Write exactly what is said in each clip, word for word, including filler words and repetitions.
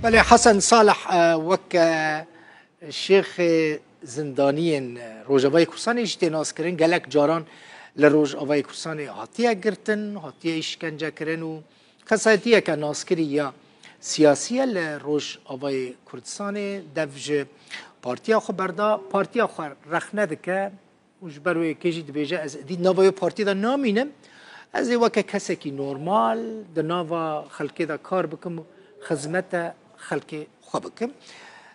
Belê Hesen Salih, e, wek, e, şêxê zindaniyên, e, Rojavayê Kurdistanê jî tê naskirin. Gelek caran li Rojavayê Kurdistanê hatiye girtin, hatiye îşkencekirin û kesayetiyeke naskirî ya siyasî ye li Rojavayê Kurdistanê. Dev ji partiya xwe berda, partiya xwe rexne dike. Û ji ber wê yekê jî dibêje, ez êdî di nava wê partiyê de namînim. Ez ê weke kesekî normal di nava xelkê de kar bikim û xizmete xelkê xwe bikim.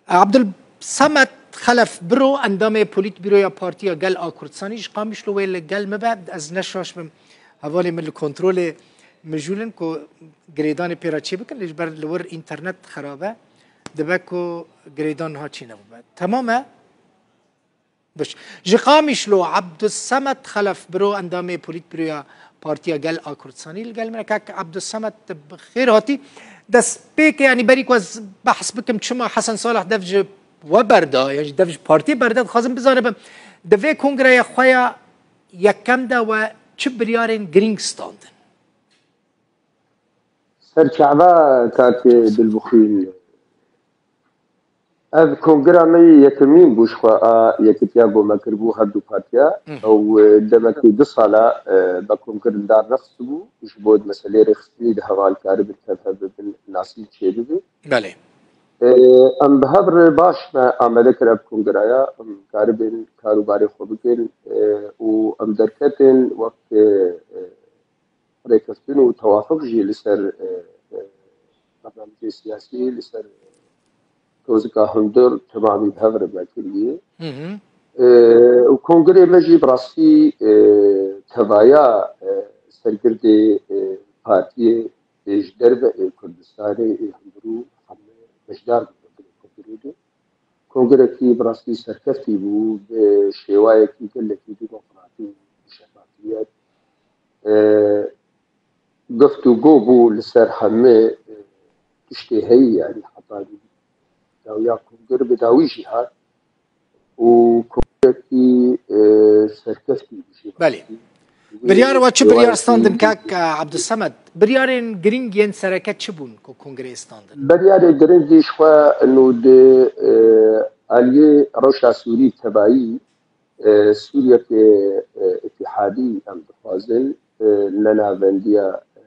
Abdulsemed Xelef Biro, endamê Polîtbîroya Partiya Gel a Kurdistanî, ji Qamişlo wê li gel me be. Ez ne şaş bim, hevalê min li kontrolê mijûl in ku girêdanê pê re çê bikin, lê ji ber li wir înternet xerab e, dibe ku girêdan niha çê nebûbe. Temam e? Baş. Ji Qamişlo, Abdulsemed Xelef Biro, endamê Polîtbîroya Partiya Gel a Kurdistanî li gel me. Kak Abdulsemed, tu bi xêr hatî. Destpêkê, yanî berî ku ez behs bikim, çima Hesen Salih dev ji we berda, yan jî dev ji partiyê berda, dixwazim bizanibim, di vê kongreyê xwe ya yekem de we çi biryarên girîng standin? Serçava kak Dilbixwîn. Ev kongira me yê yekemîn bû ji xwe a yekitiya ku me kiribû her du partiya. Mhm. Ew, e, demekî du sala, e, me kongir li dar nexistibû ji bo di meseleyê rêxistinî de heval karibin tevhev bibin, nasî çêbibin. Belê. E, em bi hev re baş me amade kir ev kongiraya, em karibin karûbarê xwe bikin, e, û em derketin wek, e, e, rêkeftin û tewafiq jî li ser, e, e, bernamecê siyasî, li ser tozika hundir temamî bi hev re me kiriye. Hı hı. E, û kongrê me jî bi rastî, e, tevaya, e, sergirdê, e, partiyê, ê ji derve ê Kurdistanê, ê hundir û hemû beşdar bûn di kongrê de. Kongirekî bi rastî serkeftî bû, bi şêwayekî gelekî demokratî û şefafiyet, e, giftûgo bû li ser hemî, e, tiştê heyî, yanî heta dawiya kongir bi dawî jî hat û kongirekî, e, serkeftî bû jî. Belê. Biryar we çi biryar standin, kak, e, Abdulsemed? Biryarên giring yên sereke çi bûn ku kongreyê standin? Biryarê giring jî ji xwe nû di, e, aliyê rewşa Sûrî tebayî, e, Sûriyeke, e, îtîhadî em dixwazin, e, nenavendiya, e,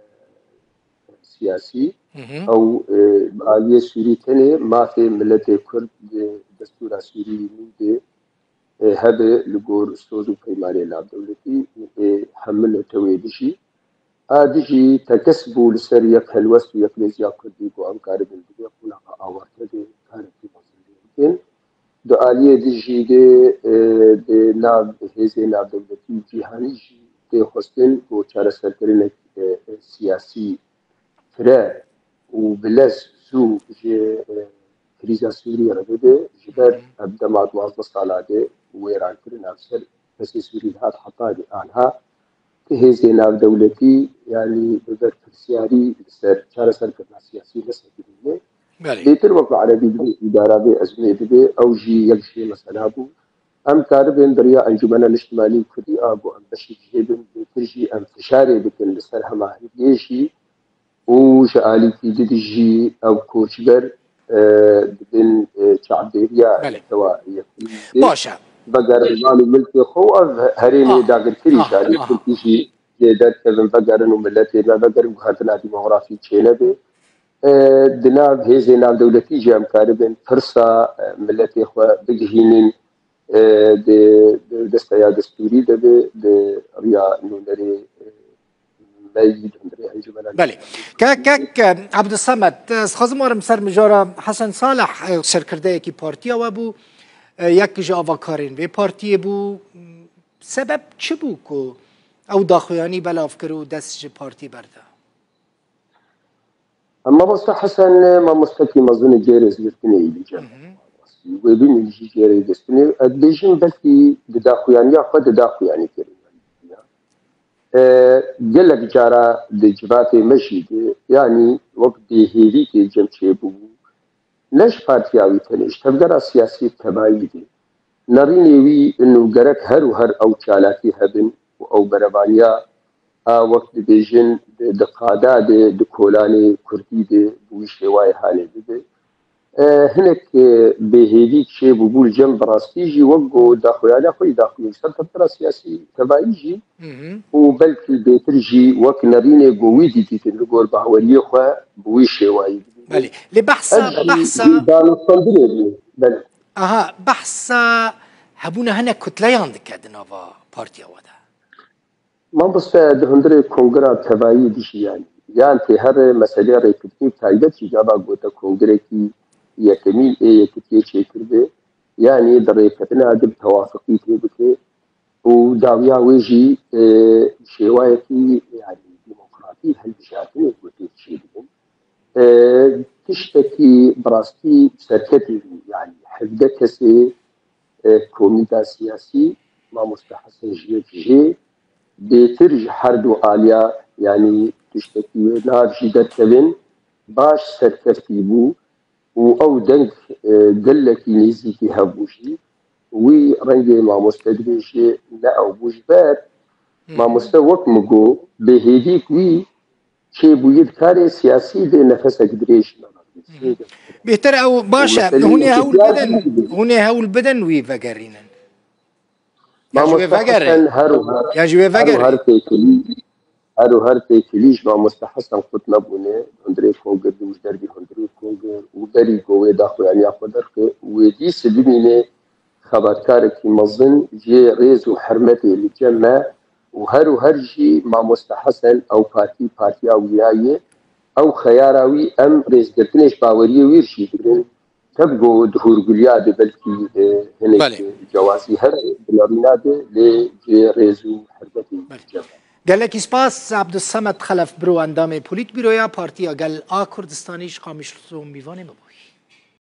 siyasî. Hı hı. Ew, e, bi aliyê Sûrî tenê mafê miletê Kurd di destûra Sûrî nû de e, hebe li gor soz û peymanê navdewletî ê hemû netewê dijî. A dijî tekez bû li ser yek helwest û yekrêziya Kurdî ku em karibin divê qunaxa awarte de karekî mezin lê bikin. Di aliyê dijî de, e, di nav hêzê navdewletî û cîhanî jî tê xwestin ku çareserkirinek, e, e, siyasî fire û bi lez zû ji, e, krîza Sûriyê re bibe, ji ber ev dema duwazdeh sala de wêrankirina li ser kesê Sûrî dihat heta di anha, ti hêzê navdewletî, yanî bi berpirsiyarî li ser çareserkirina siyasî nesekirîne. Belê. Lêtir wek bi erebî dibê îdara bê ezmê dibe, ew jî yek ji vê mesela bû. Em karibin bi riya Encûmena Niştimanî û Kurdî a ku em beşek jê bin, lêtir jî em fişarê bikin li ser hemahengiyê jî û ji alîkî di dijî ew koçber, e, dibin, e, çavdêriya Belê. Netewa Yekbûyî. Baş e. Vegerin mal û milkê xwe û ev herêmê Ah, dagirkirî ah, ji alî ah. Tirkî jî jê derkevin, vegerin û miletê me vegerin, guhertina demografî çênebe. E, di nav hêzên navdewletî jî em karibin pirsa, e, miletê xwe bigihînin, e, di, di desteya destûrî de be, di riya nûnerê, e, me yî di hundirê encûmena Belê. Kek, kek, e, Abdulsemed, e, ez xwazim warim ser mijara Hesen Salih, e, serkirdeyekî partiya we bû, e, yek ji avakarên vê partiyê bû. Sebeb çi bû ku ew daxuyanî belav kir û dest ji partî berda? Mamosta Hesen, mamostekî mezin û cêrêzgirtinê yî li cem. Hı hı. Wê bimîn jî cêrêzgirtinê. Ez dibêjim belkî di daxuyaniya xwe di daxuyanî kirin. E, gelek cara di civatê me jî de, yanî wek bêhêvî tê cem çêbû. Ne ji partiya wî tenê, ji tevgera siyasî tebayî de. Nerînê wî û gerek her û her ew çalakî hebin û ew berevaniya a wek dibêjin di, di qada de, di kolanê kurdî de bi wî şêwayê hanê bibe. E, hinek, e, bêhêvî çêbûbû li cem bi rastî jî wek ku daxuyaniya xwe yî daxuyanî ser tevgera siyasî tevayî jî û belkî bêtir jî wek nerînê ku wî dîtîtin li gor baweriyê xwe bi wî şêwayî dibînin. Belê. Lê behsa, Ev jî behsa, danûstandinê bû. Belê. Aha, behsa hebûna hinek kutleyan dike di nava partiya we de. Mamoste, di hundirê kongreya tevayî de jî, yanî, yan tê here meseleya rêkirtinî, taybet jî gava gote kongrekî yekemîn ê yekitiyê çêkiribê, yanî di rêkeftina de bi tewafiqî tê bike û dawiya wê jî, e, şêwayekî, yanî, demokratî hilbijartinê ku tê çêdibin. E, tiştekî bi rastî serketî bû, yanî hevdeh kesê, e, komîta siyasî, Mamoste Hesen ji yek jê bêtir ji her du aliya, yanî tiştekî wê nav jî derkevin, baş serkeftî bû û ew deng, e, gelekî nêzîkî hebû jî. Wî rengê mamoste dibêje ne ew bû ji ber mamoste wek min got, bêhêvîk wî çêbûyî di karê siyasî de nefesek dirêj me. Bêhtir ew baş e, hûn ê hewl bidin, hûn ê hewl bidin wî vegerînin. Ya ji wê Mamoste vegerin. Hesen her û her, Ya ji wê her û vegerin. her têkilî, her û her têkilî ji Mamoste Hesen qut nebûne. Hundirê kongir di û ji dervî hundirê kongir û berî ku wê daxuyaniya xwe derxe û wê dîs bimîne xebatkarekî mezin jê rêz û hermetê li cem me û her û her jî Mamoste Hesen ew partî partiya wîya ye. Ew xeyara wî em rêzgirtinê ji baweriyê wî jî digirin. Tevgo di hûrgiliya de belkî, e, hinek Belê. cewazî hebe di navîna de lê cê rêz û hermetê Belê. cem e. Gelekî spas Abdulsemed Xelef biro endamê Polîtbîroya Partiya Gel a Kurdistanî ji Qamişlo mîvanê me bûyî.